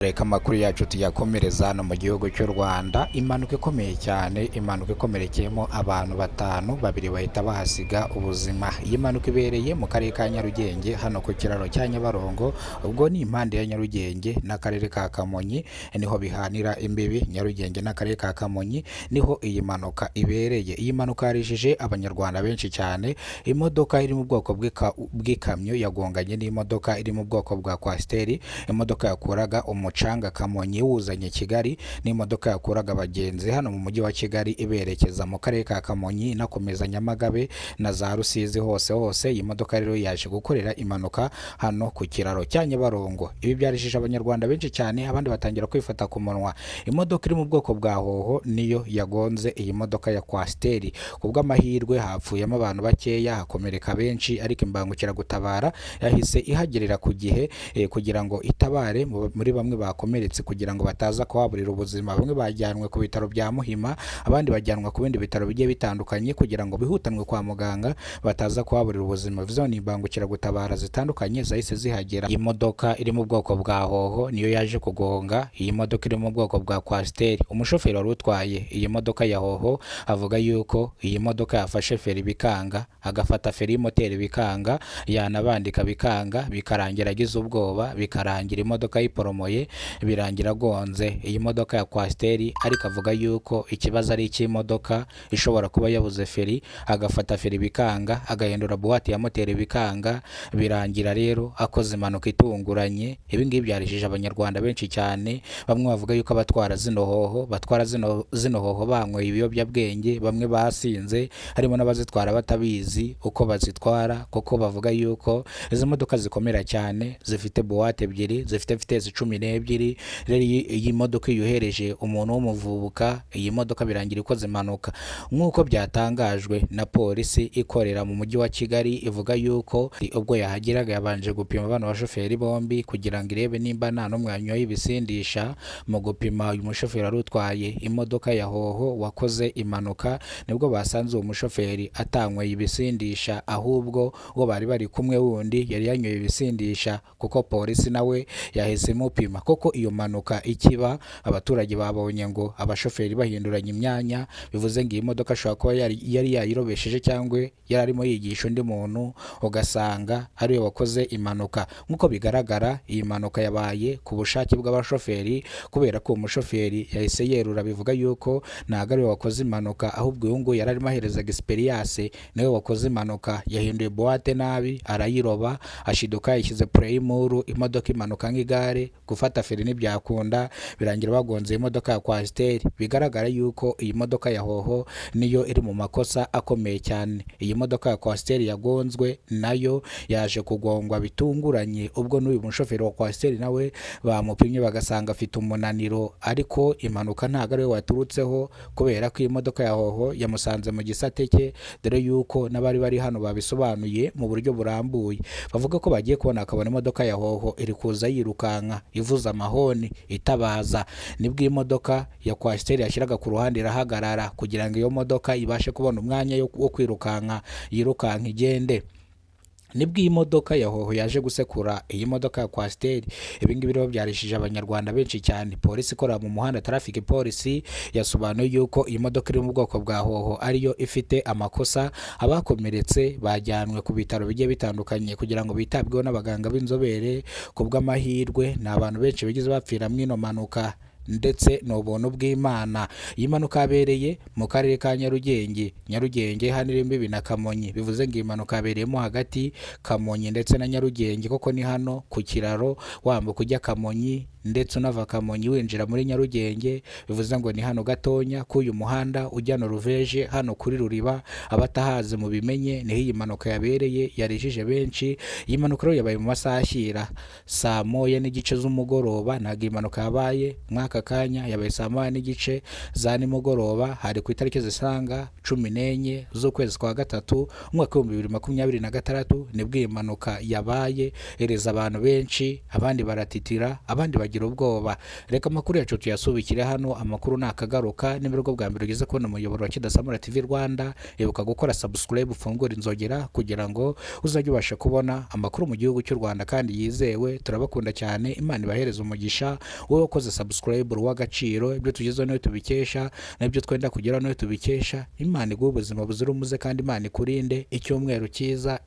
Reka amakuru yacu tuyakomereza hano mu gihugu cy'u Rwanda. Impanuka ikomeye cyane, impanuka ikomerekeyemo abantu batanu, babiri bahita bahasiga ubuzima. Iyi mpanuka ibereye mu karere ka Nyarugenge, hano ku kiraro cya Nyabarongo. Ubwo ni impande ya Nyarugenge n'akarere ka Kamonyi, niho bihanira imbibi. Nyarugenge n'akarere ka Kamonyi niho iyi mpanuka ibereye. Iyi mpanuka yarijije Abanyarwanda benshi cyane. Imodoka iri mu bwoko bw'ikamyo yagonganye n'imodoka iri mu bwoko bwa kwasiteri. Imodoka yakuraga umucanga Kamonyi iwuzanye Kigali, n'imodoka yakuraga abagenzi hano mu mujyi wa Kigali iberekeza mu karere ka Kamonyi, inakomeza Nyamagabe na za Rusizi hose hose. Iyi modoka rero yaje gukorera impanuka hano ku kiraro cya Nyabarongo. Ibi byarijije Abanyarwanda benshi cyane, abandi batangira kwifata ku munwa. Imodoka iri mu bwoko bwa hoho niyo yagonze iyi modoka ya kwasiteri. Ku bw'amahirwe hapfuyemo abantu bakeya, hakomereka benshi, ariko imbangukiragutabara yahise ihagerera ku gihe kugira ngo itabare muri bamwe bakomeretse, kugira ngo bataza kuhaburira ubuzima. Bamwe bajyanwe ku bitaro bya Muhima, abandi bajyanwa ku bindi bitaro bigiye bitandukanye kugira ngo bihutanwe kwa muganga bataza kuhaburira ubuzima. Bivuze ngo ni imbangukiragutabara zitandukanye zahise zihagera. Iyi modoka iri mu bwoko bwa hoho niyo yaje kugonga iyi modoka iri mu bwoko bwa kwasiteri. Umushoferi wari utwaye iyi modoka ya hoho avuga yuko iyi modoka yafashe feri bikanga, agafata feri y'imoteri bikanga, yanabandika bikanga, bikarangira agize ubwoba, bikarangira imodoka yiporomoye, birangira agonze iyi modoka ya kwasiteri. Ariko avuga yuko ikibazo ari icy'imodoka ishobora kuba yabuze feri, agafata feri bikanga, agahindura buwate ya moteri bikanga, birangira rero akoze impanuka itunguranye. Ibi ngibi byarijije Abanyarwanda benshi cyane. Bamwe bavuga yuko abatwara zino hoho batwara zino hoho banyweye ibiyobyabwenge, bamwe basinze, harimo n'abazitwara batabizi uko bazitwara, kuko bavuga yuko izi modoka zikomera cyane, zifite buwate ebyiri, zifite vitesi 12. Rero iyi modoka iyo uhereje umuntu w'umuvubuka iyi modoka, birangira ikoze impanuka. Nk'uko byatangajwe na polisi ikorera mu mujyi wa Kigali, ivuga yuko ubwo yahageraga yabanje gupima bano bashoferi bombi kugira ngo irebe nimba nta n'umwe wanyoye ibisindisha. Mu gupima uyu mushoferi wari utwaye imodoka ya hoho wakoze impanuka, nibwo basanze uwo mushoferi atanyweye ibisindisha, ahubwo uwo bari bari kumwe wundi yari yanyoye ibisindisha, kuko polisi nawe yahise imupima. Koko iyo mpanuka ikiba, abaturage babonye ngo abashoferi bahinduranya imyanya, bivuze ngo iyi modoka ashobora kuba yari yayirobesheje cyangwa yari arimo yigisha undi muntu, ugasanga ariwe wakoze impanuka. Nk'uko bigaragara, iyi mpanuka yabaye ku bushake bw'abashoferi, kubera ko uwo mushoferi yahise yerura, bivuga yuko ntabwo ariwe wakoze impanuka, ahubwo uyu nguyu yari arimo ahereza egisperiyanse niwe wakoze impanuka. Yahinduye buwate nabi, arayiroba, ashiduka yayishyize pureyimuru, imodoka imanuka nk'igare. Gufata feri ntibyakunda, birangira bagonze imodoka ya kwasiteri. Bigaragara yuko iyi modoka ya hoho niyo iri mu makosa akomeye cyane. Iyi modoka ya kwasiteri yagonzwe nayo yaje kugongwa bitunguranye, ubwo n'uyu mushoferi wa kwasiteri nawe bamupimye bagasanga afite umunaniro, ariko impanuka ntabwo ariwe waturutseho, kubera ko iyi modoka ya hoho yamusanze mu gisate cye. Dore yuko n'abari bari hano babisobanuye mu buryo burambuye, bavuga ko bagiye kubona akabona imodoka ya hoho iri kuza yirukanka, ivuza amahoni, itabaza. Nibwo imodoka ya kwasiteri yashyiraga ku ruhande irahagarara kugira ngo iyo modoka ibashe kubona umwanya wo kwirukanka, yirukanka igende. Nibwo iyi modoka ya hoho yaje gusekura iyi modoka ya kwasiteri. Ibi ngibi rero byarishije Abanyarwanda benshi cyane. Polisi ikorera mu muhanda, traffic polisi, yasobanuye yuko iyi modoka iri mu bwoko bwa hoho ariyo ifite amakosa. Abakomeretse bajyanwe ku bitaro bigiye bitandukanye kugira ngo bitabweho n'abaganga b'inzobere. Ku bw'amahirwe ni abantu benshi bigeze bapfira muri ino mpanuka, ndetse ni ubuntu bw'Imana. Iyi mpanuka yabereye mu karere ka Nyarugenge. Nyarugenge hano iri imbibi na Kamonyi, bivuze ngo iyi mpanuka yabereyemo hagati Kamonyi ndetse na Nyarugenge, kuko ni hano ku kiraro wambuka ujya Kamonyi ndetse unava Kamonyi winjira muri Nyarugenge. Bivuze ngo ni hano gatonya k'uyu muhanda ujya Noruveje, hano kuri Ruriba. Abatahazi mubimenye, niho iyi mpanuka yabereye yarijije benshi. Iyi mpanuka rero yabaye mu masaha ashyira saa 1:30 z'umugoroba. Ntabwo iyi mpanuka yabaye mw'aka kanya, yabaye saa 1:30 za nimugoroba. Hari ku itariki zisanga 14 z'ukwezi kwa gatatu, umwaka w'2026, nibwo iyi mpanuka yabaye, ireza abantu benshi, abandi baratitira, abandi bagira bagira ubwoba. Reka amakuru yacu tuyasubikire hano. Amakuru nakagaruka. Niba aribwo bwa mbere ugeze kubona umuyoboro wa Kidasamura TV Rwanda, ibuka gukora subscribe, ufungure inzogera kugira ngo uzajye ubasha kubona amakuru mu gihugu cy'u Rwanda kandi yizewe. Turabakunda cyane, Imana ibahereze umugisha. Wowe wakoze subscribe uri uw'agaciro. Ibyo tugezeho niwe tubikesha, n'ibyo twenda kugeraho niwe tubikesha. Imana iguhe ubuzima buzira umuze kandi Imana ikurinde. Icyumweru cyiza.